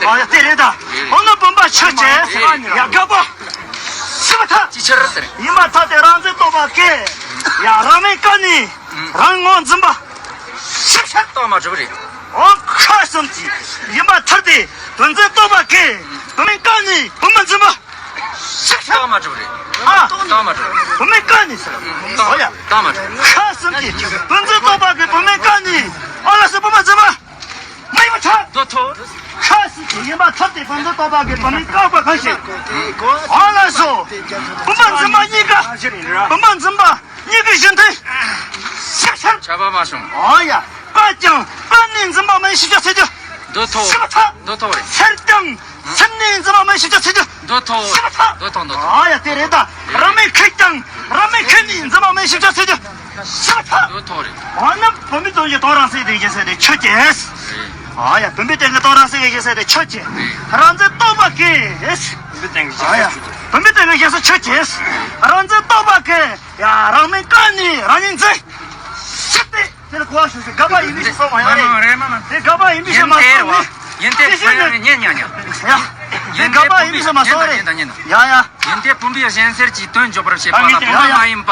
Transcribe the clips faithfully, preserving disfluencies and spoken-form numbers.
ཨ་ཡ་དེ་རེད་ད། འོ་ན་བུམ་པ་ཆོས་ཅན། ཡ་དགག་པ། ཤི་བ་ཐལ། ཅི་ཕྱིར་ཟེར། ཡིན་པར་ཐལ་ཏེ་རང་འཛིན་རྟོག་པ་སྐྱེ། ཡ་རང་མིང་བཀར་ནས་རང་ངོ་འཛིན་པ། ཤི་ཕྱིར། རྟགས་མ་གྲུབ་རེད། འོ་ཁ་གསུམ་གྱིས་ཡིན་པར་ཐལ་ཏེ་བུམ་འཛིན་རྟོག་པ་སྐྱེ། བུམ་མིང་བཀར་ནས་བུམ་པ་འཛིན་པ། ཤི་ཕྱིར། རྟགས་མ་གྲུབ་རེད། ཨ། རྟགས་མ་གྲུབ། བུམ་མིང་བཀར་ནས་ཟེར། རྟགས། འོ་ཡ། རྟགས་མ་གྲུབ། ཁ་གསུམ་གྱིས་བུམ་འཛིན་རྟོག་པ་སྐྱེ། བུམ་མིང་བཀར་ནས། ཨ་ལ་སོགས་བུམ་པ་འཛིན་པ། མ་ཡིན་པར་ཐལ། མདོ་ཐོ། ཁ་གསུམ་གྱིས་ཡིན་པར་ཐལ་ཏེ་བུམ་འཛིན་རྟོག་པ་སྐྱེ། བུམ་མིང་བཀར་བ་གང་ཞིག། ཨ་ལ་སོགས་བུམ་པ་འཛིན་པ་གཉིས་ཀ། བུམ་པ་འཛིན་པ་གཉིས་ཀའི་གཞི་མཐུན། ཤི་ཕྱིར། ཁྱབ་པ་མ་བྱུང་། ཨ་ཡ། བཀར་ཀྱང་བཀར་ནས་འཛིན་པ་མ་ཡིན་ཕྱི་ཁྱབ་ཟེར་རྒྱུ། མདོ་ཐོ། ཤི་བ་ཐལ། མདོ་ཐོ་རེད། སེལ་ཀྱང་སེལ་ནས་འཛིན་པ་མ་ཡིན་ཕྱི་ཁྱབ་ཟེར་རྒྱུ། མདོ་ཐོ། ཤི་བ་ཐལ། མདོ་ཐོ། མདོ་ཐོ། ཨ་ཡ་དེ་རེད་ད། རང་མིང་བཀར་ཀྱང་རང་མིང་བཀར་ནས་འཛིན་པ་མ་ཡིན་ཕྱི་ཁྱབ་ཟེར་རྒྱུ། ཤི་བ་ཐལ། མདོ་ཐོ་རེད། འོ་ན་བུམ་པའི་སྟེང་གི་སྟོང་རང་སེལ་དེ་གཞི་ཟེར་ཏེ་ཆོས་ཅན། ཨ་ཡ་བུམ་པའི་སྟེང་གི་སྟོང་རང་སེལ་གྱི་གཞི་ཟེར་ཏེ་ཆོས་ཅན། རང་འཛིན་རྟོག་པ་སྐྱེ། བུམ་པའི་སྟེང་གི་ཨ་ཡ་གཞི་ཟེར་ཆོས་ཅན། བུམ་པའི་སྟེང་གི་གཞི་ཟེར་ཆོས་ཅན། རང་འཛིན་རྟོག་པ་སྐྱེ། ཡ་རང་མིང་བཀར་ནས་རང་ཉིད་འཛིན། ཤི་སྟེ། དེ་ལ་གོ་བ་ཞུ་ཞིག་དགག་པ་ཡིན་པའི་ཕྱིར་སོང་བ་ཡང་རེད། མ་མ་རེད། དེ་དགག་པ་ཡིན་པའི་ཕྱིར་མ་སོང་ནི། ཡིན་ཏེ། དེ་ཕྱིར་ནི། ཉན་ཉན་ཉན། ཡ། དེ་དགག་པ་ཡིན་པའི་ཕྱིར་མ་སོང་རེད། ཉན་ཉན་ཉན། ཡ་ཡ། ཡིན་ཏེ་བུམ་པའི་གཞན་སེལ་གྱི་དོན་འཇོག་པར་བྱེད་པ་ལ། ཡ་ཡ། བུམ་པ་མ་ཡིན་པ་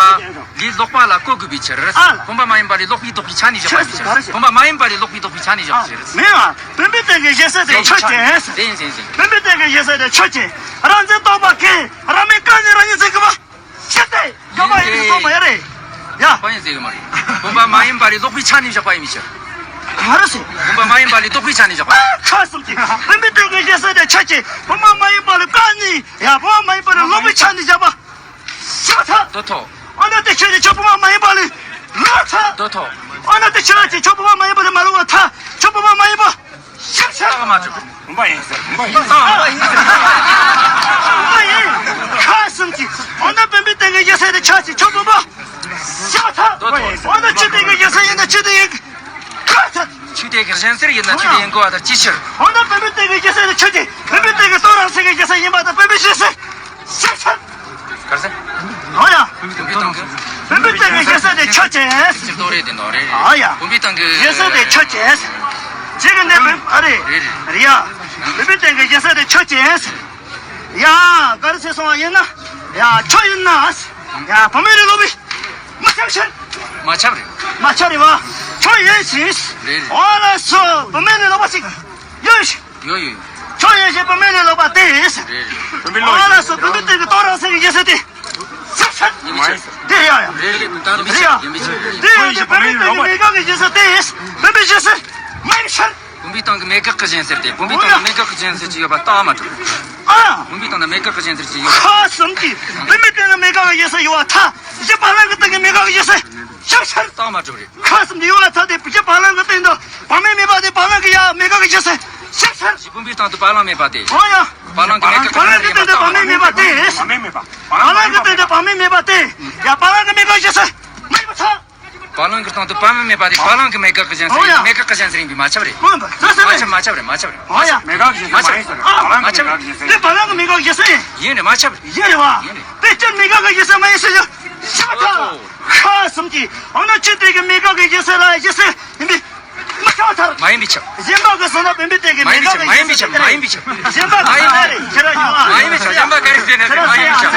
ལས་ལོག་པ་ལ་གོ་དགོས་པའི་ཕྱིར། ཨ་ལ། བུམ་པ་མ་ཡིན་པ་ལས་ལོག་པའི་ལྡོག་པའི་ཆ་ནས་བཞག་པའི་ཕྱིར། བུམ་པ་མ་ཡིན་པ་ལས་ལོག་པའི་ལྡོག་པའི་ཆ་ནས་བཞག་པའི་ཕྱིར། མིན་ལ། བུམ་པའི་སྟེང་གི་གཞི་སེལ་དེ་ཆོས་ཅན། ཡིན་ཡིན་ཡིན། བུམ་པའི་སྟེང་གི་གཞི་སེལ་དེ་ཆོས་ཅན། རང་འཛིན་རྟོག་པ་སྐྱེ། རང་མིང་བཀར་ནས་རང་ཉིད་འཛིན་དགོས་པ། ཤི་སྟེ། དགག་པ་ཡིན་པའི་ཕྱིར་སོང་བ་ཡང་རེད། ཡ། དགག་པ་ཡིན་ཟེར་གི་མ་རེད། བུམ་པ་མ་ཡིན་པ་ལས་ལྡོག་པའི་ཆ་ནས་བཞག་པ་ཡིན་པའི་ཕྱིར། ག་རེ་ཟེར། བུམ་པ་མ་ཡིན་པ་ལས་ལྡོག་པའི་ཆ་ནས་བཞག་པ། ཁ་གསུམ་གྱིས་བུམ་པའི་སྟེང་གི་གཞི་སེལ་དེ་ཆོས་ཅན། བུམ་པ་མ་ཡིན་པ་ལས་བཀར་ནས། ཡ་བུམ་པ་མ་ཡིན་པ་ལས་ལྡོག་པའི་ཆ་ནས་བཞག་པ། ཤི་བ་ཐལ། མདོ་ཐོ། འོ་ན་དེ་ཕྱིར་ཆོས་བུམ་པ་མ་ཡིན་པ་ལས་ལོག་ཐལ། མདོ་ཐོ། འོ་ན་དེ་ཕྱིར་ཆོས་བུམ་པ་མ་ཡིན་པ་ལས་མ་ལོག་པར་ཐལ། ཆོས་བུམ་པ་མ་ཡིན་པ། ཤི་ཕྱིར། རྟགས་མ་གྲུབ། བུམ་པ་ཡིན་ཟེར། བུམ་པ་ཡིན་ཟེར། བུམ་པ་ཡིན། ཁ་གསུམ་གྱིས། འོ་ན་བུམ་པའི་སྟེང་གི་གཞི་སེལ་དེ་ཆོས་ཅན། ཆོས་བུམ་པ། ཤི་བ་ཐལ། མདོ་ཐོ། འོ་ན་ཆོས་སྟེང་གི་གཞི་སེལ་ཡིན་ན་ཆོས་སྟེང་ཡིན། ཁ་ཐལ། ཆོས་སྟེང་གི་གཞན་སེལ་ཡིན་ན་ཆོས་སྟེང་ཡིན་དགོས་པ་དང་ཅིའི་ཕྱིར། འོ་ན་བུམ་པའི་སྟེང་གི་གཞི་སེལ་དེ་ཆོས་ཅན། བུམ་པའི་སྟེང་གི་སྟོང་རང་སེལ་གྱི་གཞི་སེལ་ཡིན་པ་དང་བུམ་པའི་གཞི་སེལ། ཤི་ཕྱིར། ག་རེ་ཟེར། འོ་ཡ། བུམ་པའི་སྟེང་གི། བུམ་པའི་སྟེང་གི་གཞི་སེལ་དེ་ཆོས་ཅན། སྤྱིར་བཏང་རེད་དེ་འདོད་རེད། འོ་ཡ། བུམ་པའི་སྟེང་གི་གཞི་སེལ་དེ་ཆོས་ཅན། གཅིག་གི་འདི་བུམ། ཨ་རེ། རེད་རེད། རེད་ཡ། བུམ་པའི་སྟེང་གི་གཞི་སེལ་དེ་ཆོས་ཅན། ཡ། ག་རེ་ཟེར་སོང་བ་ཡིན་ན། ཡ་ཆོས་ཡིན་ན། ཡ་བུད་མེད་ལས་ལོག་པའི། མ་ཁྱབ་ཕྱིར། མ་ཁྱབ་རེད། མ་ཁྱབ་རེད་བ། ཆོས་ཡིན་ཞིང་། རེད་རེད། འོ་ལགས་སོ། བུད་མེད་ལས་ལོག་པ་ཞིག་ཡོད་ཞིག་ཡོད་ཡོད། ཁྱོད་ཡེ་ཤེས་བུད་མེད་ལས་ལོག་པ་སྟེ། རེད་རེད། བུད་མེད་ལོག་ཨ་ལ་སོགས་བུད་མེད་སྟེང་གི་སྟོང་རང་སེམས་ཀྱི་ཡེ་ཤེས་ཏེ། ས་ས། ཡིན་པའི་ཕྱིར། དེ་རེད་ཡ། རེད་རེད། ད་རེད་ཡ། ཡིན་པའི་ཕྱིར། དེ་ཡང་དེ་བུད་མེད་སྟེང་གི་མེད་དགག་གི་ཡེ་ཤེས་ཏེ། བུད་མེད་ཡེ་ཤེས་མ་ཡིན་ཕྱིར། བུམ་པའི་སྟེང་གི་མེད་དགག་གི་གཞན་སེལ་ཏེ། བུམ་པའི་སྟེང་གི་མེད་དགག་གི་གཞན་སེལ་ཅིག་ཡོད་པ་རྟགས་མ་གྲུབ། ཨ། བུམ་པའི་སྟེང་ན་མེད་དགག་གི་གཞན་སེལ་ཅིག་ཡོད་པ། ཁ་གསུམ་གྱིས་བུད་མེད་སྟེང་གི་མེད་དགག་གི་ཡེ་ཤེས་ཡོད་པར་ཐལ། གཞི་བ་ལང་གི་སྟེང་གི་མེད་དགག་གི་ཡེ་ཤེས་ཤབ་ཤར། རྟགས་མ་གྲུབ་རེད། ཁ་གསུམ་གྱིས་ཡོད་པར་ཐལ་ཏེ། གཞི་བ་ལང་གི་སྟེང་དུ་བ་མེད་མེད་པ་སྟེ། བ་ལང་གི་ཡ་མེད་དགག་གི་ཡེ་ཤེས་ཤབ་ཤར། གཞི་བུམ་པའི་སྟེང་དུ་བ་ལང་མེད་པ་སྟེ། འོ་ཡ། བ་ལང་གི་མེད་དགག་གི་གཞན་སེལ་ཡིན་པར་ཐལ། བ་མེད་མེད་པ། བ་ལང་གི་སྟེང་དུ་བ་མེད་མེད་པ་སྟེ། ཡ་བ་ལང་གི་མེད་དགག་གི་ཡེ་ཤེས་མ་ཡིན་པར་ཐལ། བ་ལང་གི་སྟེང་དུ་བ་མེད་མེད་པ་སྟེ། བ་ལང་གི་མེད་དགག་གི་གཞན་སེལ་ཡིན་པས། མེད་དགག་གི་གཞན་སེལ་ཡིན་པས་མ་ཁྱབ་རེད། མ་ཁྱབ་རེད། མ་ཁྱབ་རེད། མ་ཁྱབ་རེད། འོ་ཡ། མེད་དགག་གི་གཞན་སེལ་མ་ཡིན་ཟེར། མ་ཁྱབ་རེད། དེ་བ་ལང་གི་མེད་དགག་གི་ཡེ་ཤེས་ཡིན། ཡིན་རེད། མ་ཁྱབ་རེད། ཡིན་རེད་བ། ཡིན་རེད། དེ་སྤྱིར་མེད་དགག་གི་ཡེ་ཤེས་མ་ཡིན་ཟེར་རྒྱུ། ཤབ་ཤར། ཁ་གསུམ་གྱིས། འོ་ན་ཆོས་སྟེང་གི་མེད་དགག་གི་ཡེ་ཤེས་ལ་ཡེ་ཤེས་ཡིན་པས། མ་ཁྱབ་པར་ཐལ། མ་ཡིན་པས་ཁྱབ། གཞན་པ་གི་སོ་ན་བུམ་པའི་སྟེང་གི་མེད་དགག་གི་ཡེ་ཤེས་མ་ཡིན་པས་ཁྱབ། མ་ཡིན་པས་ཁྱབ། གཞན་པ་གི་སོ་ན་རེད། ཁྱེད་རང་ཡོང་བ། མ་ཡིན་པས་ཁྱབ། གཞན་པ་ག་རེ་ཟེར་ན་མ་ཡིན་པས་ཁྱབ།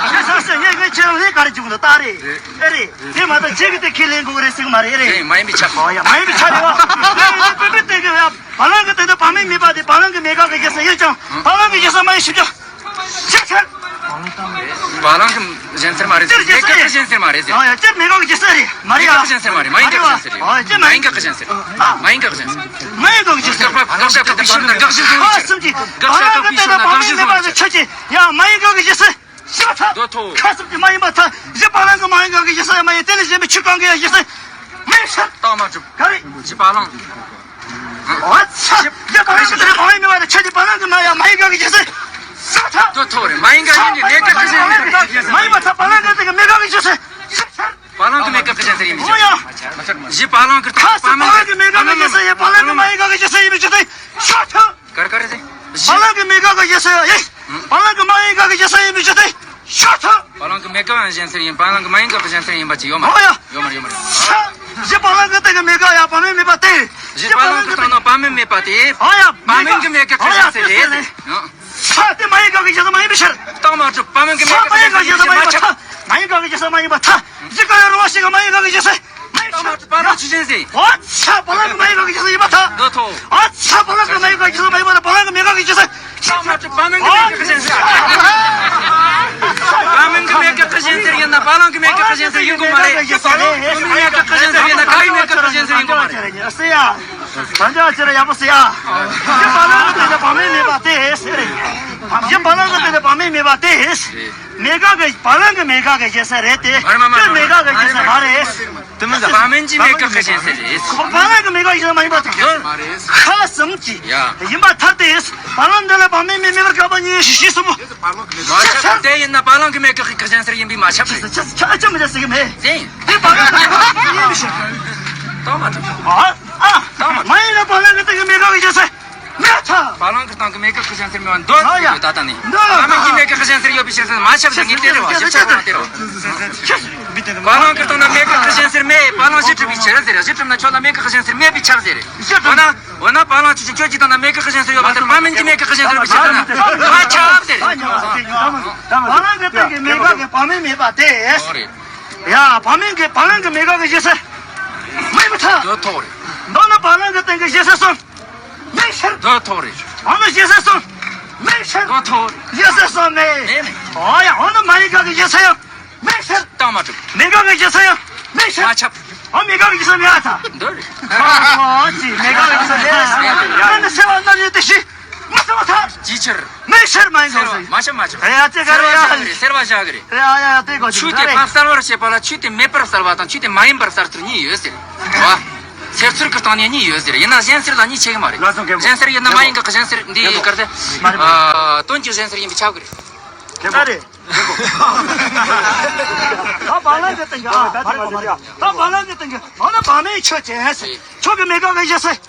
ཁྱེད་རང་ཟེར་ངས་ངས་ཁྱེད་རང་ལས་ག་རེ་བྱུང་ལ་ད་རེད། ཨེ་རེད། དེ་མ་གཏོགས་ཁྱེད་ཀྱི་དེ་ཁས་ལེན་དགོས་རེད་ཟེར་གི་མ་རེད། ཨེ་རེད། རེད། མ་ཡིན་པས་ཁྱབ། ཨོ་ཡ། མ་ཡིན་པས་ཁྱབ་རེད་བ། བུམ་པའི་སྟེང་གི་བ་ལང་གི་སྟེང་དུ་བ་མེད་མེད་པ་སྟེ། བ་ལང་གི་མེད་དགག་གི་ཡེ་ཤེས་ཡོད་ཀྱང་བ་ལང་གི་ཡེ་ཤེས་མ་ཡིན་ཞིབ་ཀྱང་ཤབ་ཤར། བ་ལང་གི་གཞན་སེལ་མ་རེད་ཟེར། མེད་དགག་གི་གཞན་སེལ་མ་རེད་ཟེར། ཨ་ཡ། སྤྱིར་མེད་དགག་གི་ཡེ་ཤེས་རེད། མ་རེད་ཡ། མེད་དགག་གི་གཞན་སེལ་མ་རེད། མ་ཡིན་དགག་གི་གཞན་སེལ་རེད། ཨ་ཡ། སྤྱིར་མ་ཡིན་དགག་གི་གཞན་སེལ། མ་ཡིན་དགག་གི་གཞན་སེལ། མ་ཡིན་དགག་གི་གཞན་སེལ། དགག་པ་དགག་བྱ་དགག་པའི་ཕྱིར་ན་དགག་གཞི་བཟུང་བ་ཡིན་ཟེར། ཁ་གསུམ་གྱིས་དགག་བྱ་དགག་པའི་ཕྱིར་ན་དགག་གཞི་བཟུང་བ་ཡིན་ཟེར། ཡ་མ་ཡིན་དགག་གི་ཡེ་ཤེས་ཤབ་ཤར། མདོ་ཐོ། ཁ་གསུམ་གྱིས་མ་ཡིན་པར་ཐལ། གཞི་བ་ལང་གི་མ་ཡིན་དགག་གི་ཡེ་ཤེས་མ་ཡིན། དེ་ལས་གཞན་པའི་ཆོས་གང་གི་ཡང་ཡེ་ཤེས་མ་ཡིན་ཕྱིར། རྟགས་མ་གྲུབ། ག་རེ། གཞི་བ་ལང་། ཨོ་ཚ། ཡ་ག་རེ་ཞིག་དེ་རེད། བ་མེད་མེད་པ་དེ་ཆོས་ཀྱི་བ་ལང་གི་མ་ཡ་མ་ཡིན་དགག་གི་ཡེ་ཤེས་ཤབ་ཤར། མདོ་ཐོ་རེད། མ་ཡིན་དགག་ཡིན་གྱི་མེད་དགག་གི་ཡེ་ཤེས་ཡིན་གྱི། མ་ཡིན་པར་ཐལ། བ་ལང་གི་སྟེང་གི་མེད་དགག་གི་ཡེ་ཤེས་ཤབ་ཤར། བ་ལང་གི་མེད་དགག་གི་གཞན་སེལ་ཡིན་མི་ཤེས། འོ་ཡ། གཞི་བ་ལང་གི་སྟེང་དུ་བ་མེད་མེད། ཁ་གསུམ་བ་ལང་གི་མེད་དགག་གི་ཡེ་ཤེས་ཡིན། བ་ལང་གི་མ་ཡིན་དགག་གི་ཡེ་ཤེས་ཡིན་མི་ཤེས་ཏེ། ཤབ་ཤར། ག་རེ་ག་རེ་ཟེར། བ་ལང་གི་མེད་དགག་གི་ཡེ་ཤེས་ཡིན། བ་ལང་གི་མ་ཡིན་དགག་གི་ཡེ་ཤེས་ཡིན་མི་ཤེས་ཏེ། ཤ་ཚ། བ་ལང་གི་མེད་དགག་ཡང་གཞན་སེལ་ཡིན། བ་ལང་གི་མ་ཡིན་དགག་གི་གཞན་སེལ་ཡིན་པ་ཅིག་ཡོད་མ་ཨོ་ཡ། ཡོད་མ་རེད། ཡོད་མ་རེད། ཤ། བཞི་བ་ལང་གི་སྟེང་གི་མེད་དགག་ཡ་བ་མེན་མེད་པ་སྟེ། བཞི་བ་ལང་གི་སྟེང་ན་བ་མེན་མེད་པ་སྟེ། ཨོ་ཡ། བ་མེན་གི་མེད་དགག་གི་གཞན་སེལ་རེད། ཨོ་ཡ། ཤ་དེ་མ་ཡིན་དགག་གི་གཞན་སེལ་མ་ཡིན་པའི་ཕྱིར། རྟགས་མ་གྲུབ། བ་མེན་གི་མེད་དགག་གི་གཞན་སེལ་ཡིན་པའི་ཕྱིར། མ་ཡིན་དགག་གི་གཞན་སེལ་མ་ཡིན་པར་ཐལ། བཞི་ག་ཡང་རུང་བ་ཞིག་གི་མ་ཡིན་དགག་གི་གཞན་སེལ། རྟགས་མ་གྲུབ། བ་ལང་ཆོས་ཅན་ཟེར། ཨོ་ཚ། བ་ལང་གི་མ་ཡིན་དགག་གི་གཞན་སེལ་ཡིན་པར་ཐལ། འདོད་ཐོ། ཨོ་ཚ། བ་ལང་གི་མ་ཡིན་དགག་གི་གཞན་སེལ་མ་ཡིན་པར་ཐལ། བ་ལང་གི་མེད་དགག་གི་གཞན་སེལ། རྟགས་མ་གྲུབ། བ་མེན་གི་མེད་དགག་གི་གཞན་སེལ། བ་མེན་གི་མེད་དགག་གི་གཞན་སེལ་ཡིན་ན་བ་ལང་གི་མེད་དགག་གི་གཞན་སེལ་ཡིན་དགོས་མ་རེད། བ་མེན་གི་མེད་དགག་གི་གཞན་སེལ་ཡིན་ན་ག་གི་མེད་དགག་གི་གཞན་སེལ་ཡིན་དགོས་མ་རེད། ཨ་སེ་ཡ། ད་ཆ་ཁྱེད་རང་ཡག་པོ་ཟེར་ཡ། བཞི་བ་ལང་གི་སྟེང་ན་བ་མེན་མེད་པ་དེ་ཟེར། བཞི་བ་ལང་གི་སྟེང་ན་བ་མེན་མེད་པ་དེ། མེད་དགག་གི་བ་ལང་གི་མེད་དགག་གི་གཞན་སེལ་རེད་དེ། མ་རེད། མ་རེད། མ་རེད། མེད་དགག་གི་གཞན་སེལ་མ་རེད། དེ་མིན་ད། བ་མེན་གྱི་མེད་དགག་གི་གཞན་སེལ་རེད། བ་ལང་གི་མེད་དགག་གི་གཞན་སེལ་མ་ཡིན་པ་དེ། ཁ་གསུམ་གྱི་ཡ། ཡིན་པར་ཐལ་ཏེ། བ་ལང་འདི་ལ་བ་མེན་མེད་མེད་པར་དགག་པ་གཉིས་ཤིག་ཞེས་གསུངས། མ་ཁྱབ། དེ་ཡིན་ན་བ་ལང་གི་མེད་དགག་གི་གཞན་སེལ་ཡིན་པས་མ་ཁྱབ། ཁྱབ་ཁྱབ་ཁྱབ་ཁྱབ་མི་བྱ་ཟེར་གི་མེད། ཡིན། དེ་བ་ལང་གི་མེད་དགག་གི་ཡིན་མི་ཤེས། ད་མ་ཐུབ། ཨ་ཨ། ད་མ་ཐུབ། མ་ཡིན་ན་བ་ལང་གི་སྟེང་གི་མེད་དགག་གི་གཞན་སེལ། མེད་ཐལ། བ་ལང་གི་སྟེང་གི་མེད་དགག་གི་གཞན་སེལ་མེད་པ་འདོད། ཡ་ཡ། ད་ལྟ་ནི། འདོད། བ་མེན་གྱི་མེད་དགག་གི་གཞན་སེལ་ཡོད་པའི་ཕྱིར་ཟེར་མ་ཁྱབ་ཟེར་ངས་དེ་རེད་བ། ཞིབ་ཆ་གོ་ན་དེ་རེད་བ། བ་ལང་གི་སྟེང་ན་མེད་དགག་གི་གཞན་སེལ་མེད། བ་ལང་གཞི་གྲུབ་པའི་ཕྱིར་ཟེར། གཞི་གྲུབ་ན་ཁྱོད་ལ་མེད་དགག་གི་གཞན་སེལ་མེད་པས་ཁྱབ་ཟེར། འོ་ན། འོ་ན་བ་ལང་ཆོས་ཅན། ཁྱོད་ཀྱི་སྟེང་ན་མེད་དགག་གི་གཞན་སེལ་ཡོད་པ་ལྟར་བ་མེན་གྱི་མེད་དགག་གི་གཞན་སེལ་ཡོད་པའི་ཕྱིར་ཟེར་ན་མ་ཁྱབ་ཟེར། བ་ལང་གི་སྟེང་གི་མེད་དགག་གི་བ་མེན་མེད་པ་དེ། ཡ། བ་མེན་གྱི་བ་ལང་གི་མེད་དགག་གི་གཞན་སེལ་མེད་པར་ཐལ། འདོད་ཐོག་རེད། མདོར་ན་བ་ལང་གི་སྟེང་གི་གཞན་སེལ་གསུམ། མེད་ཕྱིར། འདོད་ཐོག་རེད། འོ་ན་གཞན་སེལ་གསུམ། མེད་ཕྱིར། འདོད་ཐོག་རེད། གཞན་སེལ་གསུམ་མེད། མེད་མེད། འོ་ཡ། འོ་ན་མ་ཡིན་དགག་གི་གཞན་སེལ་ཡང་མེད་ཕྱིར། རྟགས་མ་གྲུབ། མེད་དགག་གི་གཞན་སེལ་ཡང་མེད་ཕྱིར། མ་ཁྱབ། འོ་མེད་དགག་གི་གཞན་སེལ་མེད་ཨ་ཐལ། འདོད་རེད། འོ་ཅི་མེད་དགག་གི་གཞན་སེལ་མེད། ཨ་ནི་སེལ་བ་རྣམ་གཉིས་དེ་བཞི་མ་སེལ་བར་ཐལ། ཅིའི་ཕྱིར། མེད་ཕྱིར་མ་ཡིན་དགག་གི། མ་ཁྱབ། མ་ཁྱབ། ཨ་ཡ་ཅི་ག་རེ་ཡ། སེལ་བ་བཞག་གི་རེད། ཨ་ཡ་ཡ་དེ་གོ་ཆོས་དེ་ཕར་གསལ་བར་བྱེད་པ་ལ་ཆོས་དེ་མེད་པར་གསལ་བ་དང་ཆོས་དེ་མ་ཡིན་པར་གསལ་ཚུལ་གཉིས་ཡོད་ཟེར། བ། འཚོལ་ཚུལ་གྱི་སྟེང་ནས་གཉིས་ཡོད་ཟེར། ཡིན་ན་གཞན་སེལ་ལ་གཉིས་ཕྱེ་གི་མ་རེད། ལགས་སོ། མཁན་པོ། གཞན་སེལ་ཡིན་ན་མ་ཡིན་དགག་གི་གཞན་སེལ་འདི་ཡིན་གར་ཟེར། མ་རེད། ཨ། དོན་གྱི་གཞན་སེལ་ཡིན་པས་ཁྱབ་གི་རེད། མཁན་པོ། ད་རེད། ད་བ་ལང་གི་སྟེང་གི། ཨ། མ་རེད་མ་རེད། ད་བ་ལང་གི་སྟེང་གི། འོ་ན་བ་མེན་ཆོས་ཅན་ཟེར། ཁྱོད་ཀྱི་མེད་དགག་གི་གཞན་སེལ།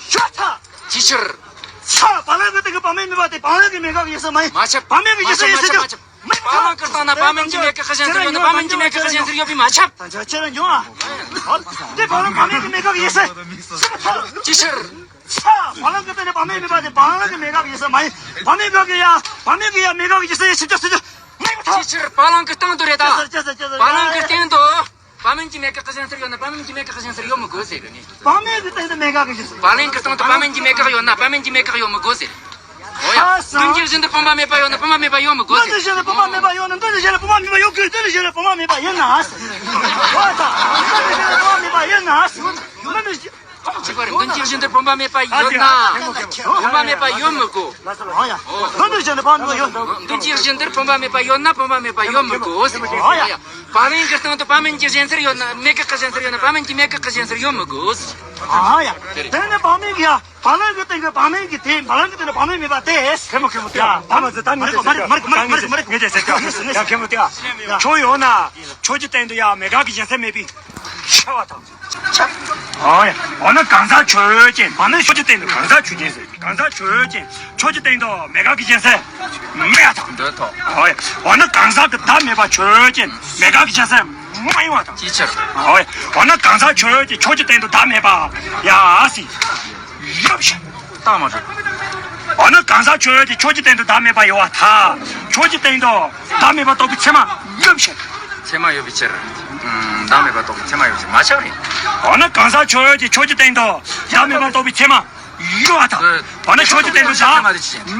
ཤོག་ཐལ། ཅིའི་ཕྱིར། ས། བ་ལང་གི་སྟེང་གི་བ་མེན་མེད་པ་དེ་བ་ལང་གི་མེད་དགག་གི་གཞན་སེལ་མ་ཡིན། མ་ཁྱབ། བ་མེན་གྱི་གཞན་སེལ་ཡིན་ཟེར་ཀྱང་མ་ཁྱབ། མེད་པར་ཐལ། བ་ལང་གི་སྟེང་ན་བ་མེན་གྱི་མེད་དགག་གི་གཞན་སེལ་ཡོད་ན་བ་མེན་གྱི་མེད་དགག་གི་གཞན་སེལ་ཡོད་པས་མ་ཁྱབ། ད་ཆ་ཁྱེད་རང་འགྱོ་ཨ། འདི་བ་ལང་བ་མེན་གྱི་མེད་དགག་གི་གཞན་སེལ། ཅིའི་ཕྱིར། ས། བ་ལང་གི་སྟེང་ན་བ་མེན་མེད་པ་དེ་བ་ལང་གི་མེད་དགག་གི་གཞན་སེལ་མ་ཡིན། བ་མེན་དགག་གི་ཡ། བ་མེན་གྱི་ཡ་མེད་དགག་གི་གཞན་སེལ་ཡིན་ཟེར་ཀྱང་ཟེར་ཀྱང་མེད་པར་ཐལ། ཅིའི་ཕྱིར། བ་ལང་གི་སྟེང་དུ་རེད་ད། ཅི་ཟེར་ཅི་ཟེར་ཅི་ཟེར། བ་ལང་གི་སྟེང་དུ། བ་མེན་གྱི་མེད་དགག་གི་གཞན་སེལ་ཡོད་ན་བ་མེན་གྱི་མེད་དགག་གི་གཞན་སེལ་ཡོད་མི་དགོས་ཟེར་གི་ནི། བ་མེན་གྱི་སྟེང་དུ་མེད་དགག་གི་གཞན་སེལ། བ་ལང་གི་སྟེང་དུ་བ་མེན་གྱི་མེད་དགག་ཡོད་ན་བ་མེན་གྱི་མེད་དགག་ཡོད་མི་དགོས་ཟེར། འོ་ཡ། ཧ་སང་། དོན་གྱི་གཞི་འདིར་བུམ་པ་མེད་པ་ཡོད་ན་བུམ་པ་མེད་པ་ཡོད་མི་དགོས་ཟེར། དོན་གྱི་གཞི་འདིར་བུམ་པ་མེད་པ་ཡོད་ན་དོན་གྱི་གཞི་ལ་བུམ་པ་མེད་པ་ཡོད་དགོས། དོན་གྱི་གཞི་ལ་བུམ་པ་མེད་པ་ཡོད་ན་ཟེར། འོ་ད། དོན་གྱི་གཞི་ལ་བུམ་པ་མེད་པ་ཡོད་ན་ཟེར། གཅིག་པ་རེད། དོན་གྱི་གཞི་འདིར་བུམ་པ་མེད་པ་ཡོད་ན། བུམ་པ་མེད་པ་ཡོད་མི་དགོས། འོ་ཡ། དོན་གྱི་གཞི་འདིར་བུམ་པ་ཡོད། དོན་གྱི་གཞི་འདིར་བུམ་པ་མེད་པ་ཡོད་ན་བུམ་པ་མེད་པ་ཡོད་མི་དགོས་ཟེར། འོ་ཡ། བ་ལང་གི་སྟེང་དུ་བ་མེན་གྱི་གཞན་སེལ་ཡོད་ན། མེད་དགག་གི་གཞན་སེལ་ཡོད་ན་བ་མེན་གྱི་མེད་དགག་གི་གཞན་སེལ་ཡོད་མི་དགོས། ཨ་ཡ། དེ་ནི་བ་མེན་གྱི་ཡ། བ་ལང་གི་སྟེང་གི་བ་མེན་གྱི་དེ། བ་ལང་གི་སྟེང་ན་བ་མེན་མེད་པ་དེ། མཁན་པོ། མཁན་པོ། ཡ། ད་མ་ཟེར། ད་མི་ཟེར། མ་རེད་མ་རེད་མ་རེད་མ་རེད། ངས་ཀྱང་ཟེར་ཀྱང་། ཡ། མཁན་པོ་དེ། ཡ། ཁྱོད་ཡོད་ན་ཁྱོད་ཀྱི་སྟེང་དུ་ཡ་མེད་དགག་གི་གཞན་སེལ་མེད་པས་ཁྱབ་པར་ཐལ། འོ་ཡ། འོ་ན་གང་ཟག་ཆོས་ཅན། བ་མེན་ཁྱོད་ཀྱི་སྟེང་དུ་གང་ཟག་ཆོས་ཅན་ཟེར། གང་ཟག་ཆོས་ཅན། ཁྱོད་ཀྱི་སྟེང་དུ་མེད་དགག་གི་གཞན་སེལ་མེད་པར་ཐལ། འདོད་ཐོག། འོ་ཡ། འོ་ན་གང་ཟག་གི་བདག་མེད་པ་ཆོས་ཅན། མེད་དགག་གི་གཞན་སེལ་མ་ཡིན་པར་ཐལ། ཅིའི་ཕྱིར། འོ་ཡ། འོ་ན་གང་ཟག་ཆོས་ཅན། ཁྱོད་ཀྱི་སྟེང་དུ་བདག་མེད་པ་ཡ་སི་ཡོད་ཕྱིར། རྟགས་མ་གྲུབ། འོ་ན་གང་ཟག་ཆོས་ཅན། ཁྱོད་ཀྱི་སྟེང་དུ་བདག་མེད་པ་ཡོད་པར་ཐལ། ཁྱོད་ཀྱི་སྟེང་དུ་བདག་མེད་པ་རྟོགས་པའི་ཚད་མ་ཡོད་ཕྱིར། ཚད་མ་ཡོད་པའི་ཕྱིར། ཨུམ། བདག་མེད་པ་རྟོགས་པའི་ཚད་མ་ཡོད་ཕྱིར་མ་ཁྱབ་རེད། འོ་ན་གང་ཟག་ཆོས་ཅན། ཁྱོད་ཀྱི་སྟེང་དུ་བདག་མེད་པ་རྟོགས་པའི་ཚད་མ་ཡོད་པར་ཐལ། འོ་ན་ཁྱོད་ཀྱི་སྟེང་དུ་བདག་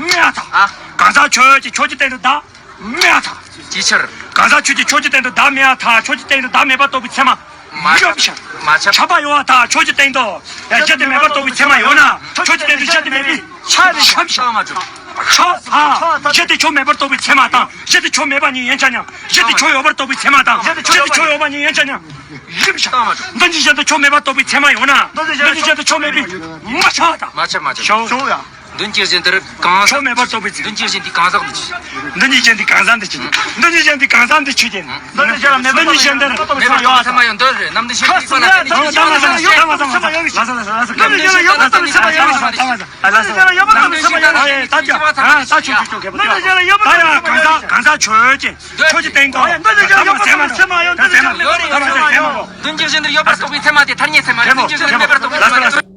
མེད་པར་ཐལ། གང་ཟག་ཆོས་ཅན། ཁྱོད་ཀྱི་སྟེང་དུ་བདག་མེད་པར་ཐལ། ཅིའི་ཕྱིར། གང་ཟག་ཆོས་ཅན། ཁྱོད་ཀྱི་སྟེང་དུ་བདག་མེད་པར་ཐལ། ཁྱོད་ཀྱི་སྟེང་དུ་བདག་མེད་པ་རྟོགས་པའི་ཚད་མ་མ་ཡོད་ཁྱབ། ཁྱབ། མ་ཁྱབ། ཁྱབ་པ་ཡོད་པར་ཐལ། ཁྱོད་ཀྱི་སྟེང་དུ་ཡ་གཞི་དེ་མེད་པར་རྟོགས་པའི་ཚད་མ་ཡོད་ན་ཁྱོད་ཀྱི་སྟེང་དུ་གཞི་དེ་མེད་པས་ཁྱབ། ཁྱབ། རྟགས་མ་གྲུབ། ཁྱབ། ཨ། གཞི་དེ་ཁྱོད་མེད་པར་རྟོགས་པའི་ཚད་མ་དང་གཞི་དེ་ཁྱོད་མེད་པ་ཉིད་ཡིན་ཆ་མཉམ། གཞི་དེ་ཁྱོད་ཡོད་པར་རྟོགས་པའི་ཚད་མ་དང་གཞི་དེ་ཁྱོད་ཡོད་པ་ཉིད་ཡིན་ཆ་མཉམ། ཡིན་ཞིང་། རྟགས་མ་གྲུབ། དོན་གྱི་གཞི་དེ་ཁྱོད་མེད་པར་རྟོགས་པའི་ཚད་མ་ཡོད་ན་དོན་གྱི་གཞི་དེ་ཁྱོད་མེད་པས་མ་ཁྱབ་པར་ཐལ། མ་ཁྱབ། མ་ཁྱབ། ཁྱབ། མདུན་གྱི་བཞིན་དེར་གང་ཟག་ཆོས་མེད་པར་རྟོགས་པའི་ཚུལ། མདུན་གྱི་བཞིན་དེ་གང་ཟག་འདི་ཆོས། མདུན་གྱི་བཞིན་དེ་གང་ཟག་འདི་ཆོས་ཅན། མདུན་གྱི་བཞིན་དེ་གང་ཟག་འདི་ཆོས་ཅན། མདུན་གྱི་བཞིན་དེ་མེད་པར་རྟོགས་པའི་ཚུལ་མ་ཡོང་། མདུན་གྱི་བཞིན་དེར་ནམ་དུ་ཤེས་པའི་ཚུལ་མ་ཡོང་། མདུན་གྱི་བཞིན་དེར་ནམ་དུ་ཤེས་པའི་ཚུལ་མ་ཡོང་། མདུན་གྱི་བཞིན་དེར་ནམ་དུ་ཤེས་པའི་ཚུལ་མ་ཡོང་། མདུན་གྱི་བཞིན་དེར་ནམ་དུ་ཤེས་པའི་ཚུལ་མ་ཡོང་། མདུན་གྱི་བཞིན་དེར་ཡོད་པར་རྟོགས་པའི་ཚུལ་མ་ཡོང་། ད་ཡ་གང་ཟག་གང་ཟག་ཆོས་ཅན། ཆོས་ཀྱི་སྟེང་དུ་མདུན་གྱི་བཞིན་དེར་ཡོད་པར་རྟོགས་པའི་ཚུལ་མ་ཡོང་། མདུན་གྱི་བཞིན་དེར་ཡོད་པར་རྟོགས་པའི་ཚུལ་མ་ཡོང་། མདུན་གྱི་བཞིན་དེར་ཡོད་པར་རྟོགས་པའི་ཚུལ་མ་དེ་ཐ་སྙད་ཚད་མ་རེད། མདུན་གྱི་བཞིན་དེར་མེད་པར་རྟོགས་པའི་ཚུལ་མ་རེད།